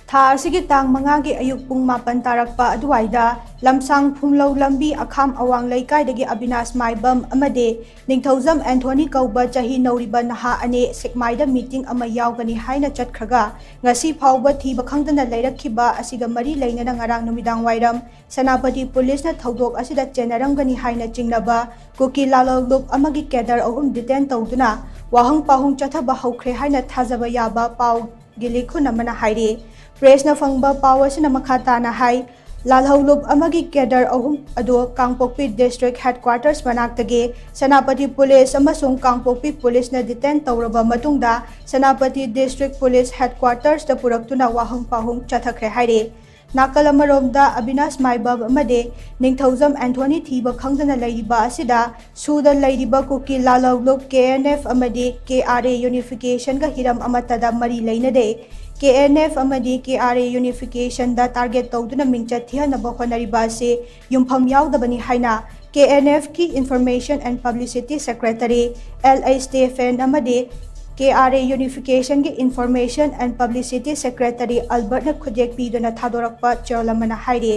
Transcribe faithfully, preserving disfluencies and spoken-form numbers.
ꯊꯥ ꯑꯁꯤꯒꯤ ꯇꯥꯡ ꯃꯉꯥꯒꯤ ꯑꯌꯨꯛ ꯄꯨꯡ ꯃꯥꯄꯟ ꯇꯥꯔꯛꯄ ꯑꯗꯨꯋꯥꯏꯗ ꯂꯝꯁꯥꯡ ꯐꯨꯝꯂꯧ ꯂꯝꯕꯤ ꯑꯈꯥꯝ ꯑꯋꯥꯡ ꯂꯩꯀꯥꯏꯗꯒꯤ ꯑꯕꯤꯅꯥꯁ ꯃꯥꯏꯕꯝ ꯑꯃꯗꯤ ꯅꯤꯡꯊꯧꯖꯝ ꯑꯦꯟꯊꯣꯅꯤ ꯀꯧꯕ ꯆꯍꯤ ꯅꯧꯔꯤꯕ ꯅꯍꯥ ꯑꯅꯤ ꯁꯦꯛꯃꯥꯏꯗ ꯃꯤꯇꯤꯡ ꯑꯃ ꯌꯥꯎꯒꯅꯤ ꯍꯥꯏꯅ ꯆꯠꯈ꯭ꯔꯒ ꯉꯁꯤ ꯐꯥꯎꯕ ꯊꯤꯕ ꯈꯪꯗꯅ ꯂꯩꯔꯛꯈꯤꯕ ꯑꯁꯤꯒ ꯃꯔꯤ ꯂꯩꯅꯅ ꯉꯔꯥꯡ ꯅꯨꯃꯤꯗꯥꯡ ꯋꯥꯏꯔꯝ ꯁꯦꯅꯥꯄꯇꯤ ꯄꯨꯂꯤꯁꯅ ꯊꯧꯗꯣꯛ ꯑꯁꯤꯗ ꯆꯦꯟꯅꯔꯝꯒꯅꯤ ꯍꯥꯏꯅ ꯆꯤꯡꯅꯕ ꯀꯨꯀꯤ ꯂꯥꯂꯣꯡ ꯂꯨꯞ ꯑꯃꯒꯤ ꯀꯦꯗꯔ ꯑꯍꯨꯝ ꯗꯤꯇꯦꯟ ꯇꯧꯗꯨꯅ ꯋꯥꯍꯪ ꯄꯥꯎꯍꯪ ꯆꯠꯊꯕ ꯍꯧꯈ꯭ꯔꯦ ꯍꯥꯏꯅ ꯊꯥꯖꯕ ꯌꯥꯕ ꯄꯥꯎꯒꯤ ꯂꯤꯈꯨꯟ ꯑꯃꯅ ꯍꯥꯏꯔꯤ꯫ ꯄ꯭ꯔꯦꯁꯅ ꯐꯪꯕ ꯄꯥꯎ ꯑꯁꯤꯅ ꯃꯈꯥ ꯇꯥꯅ ꯍꯥꯏ, ꯂꯥꯜꯍꯧ ꯂꯨꯞ ꯑꯃꯒꯤ ꯀꯦꯗꯔ ꯑꯍꯨꯝ ꯑꯗꯨ ꯀꯥꯡꯄꯣꯛꯄꯤ ꯗꯤꯁꯇ꯭ꯔꯤꯛ ꯍꯦꯗꯀ꯭ꯋꯥꯇꯔꯁ ꯃꯅꯥꯛꯇꯒꯤ ꯁꯦꯅꯥꯄꯇꯤ ꯄꯨꯂꯤꯁ ꯑꯃꯁꯨꯡ ꯀꯥꯡꯄꯣꯛꯄꯤ ꯄꯨꯂꯤꯁꯅ ꯗꯤꯇꯦꯟ ꯇꯧꯔꯕ ꯃꯇꯨꯡꯗ ꯁꯦꯅꯥꯄꯇꯤ ꯗꯤꯁꯇ꯭ꯔꯤꯛ ꯄꯨꯂꯤꯁ ꯍꯦꯗꯀ꯭ꯋꯥꯇꯔꯁꯇ ꯄꯨꯔꯛꯇꯨꯅ ꯋꯥꯍꯪ ꯄꯥꯎꯍꯪ ꯆꯠꯊꯈ꯭ꯔꯦ ꯍꯥꯏꯔꯤ꯫ ꯅꯥꯀꯜ ꯑꯃꯔꯣꯝꯗ ꯑꯕꯤꯅꯥꯁ ꯃꯥꯏꯕꯝ ꯑꯃꯗꯤ ꯅꯤꯡꯊꯧꯖꯝ ꯑꯦꯟꯊꯣꯅꯤ ꯊꯤꯕ ꯈꯪꯗꯅ ꯂꯩꯔꯤꯕ ꯑꯁꯤꯗ ꯁꯨꯗ ꯂꯩꯔꯤꯕ ꯀꯨꯀꯤ ꯂꯥꯂꯣꯡ ꯂꯨꯞ ꯀꯦ ꯑꯦꯟ ꯑꯦꯐ ꯑꯃꯗꯤ ꯀꯦ ꯑꯥꯔ ꯑꯦ ꯌꯨꯅꯤꯐꯤꯀꯦꯁꯟꯒ ꯍꯤꯔꯝ ꯑꯃꯠꯇꯗ ꯃꯔꯤ ꯂꯩꯅꯗꯦ꯫ ꯀꯦ ꯑꯦꯟ ꯑꯦꯐ ꯑꯃꯗꯤ ꯀꯦ ꯑꯥꯔ ꯑꯦ ꯌꯨꯅꯤꯐꯤꯀꯦꯁꯟꯗ ꯇꯥꯔꯒꯦꯠ ꯇꯧꯗꯨꯅ ꯃꯤꯡꯆꯠ ꯊꯤꯍꯟꯅꯕ ꯍꯣꯠꯅꯔꯤꯕ ꯑꯁꯤ ꯌꯨꯝꯐꯝ ꯌꯥꯎꯗꯕꯅꯤ ꯍꯥꯏꯅ ꯀꯦ ꯑꯦꯟ ꯑꯦꯐꯀꯤ information and publicity secretary L H Stephen ꯑꯃꯗꯤ ꯀꯦ ꯑꯥꯔ ꯑꯦ ꯌꯨꯅꯤꯐꯤꯀꯦꯁꯟꯒꯤ ꯏꯟꯐꯣꯔꯃꯦꯁꯟ ꯑꯦꯟ ꯄꯕ꯭ꯂꯤꯁꯤꯇꯤ ꯁꯦꯀ꯭ꯔꯦꯇꯔꯤ ꯑꯜꯕꯔꯠꯅ ꯈꯨꯠꯌꯦꯛ ꯄꯤꯗꯨꯅ ꯊꯥꯗꯣꯔꯛꯄ ꯆꯦꯔꯣꯜ ꯑꯃꯅ ꯍꯥꯏꯔꯤ꯫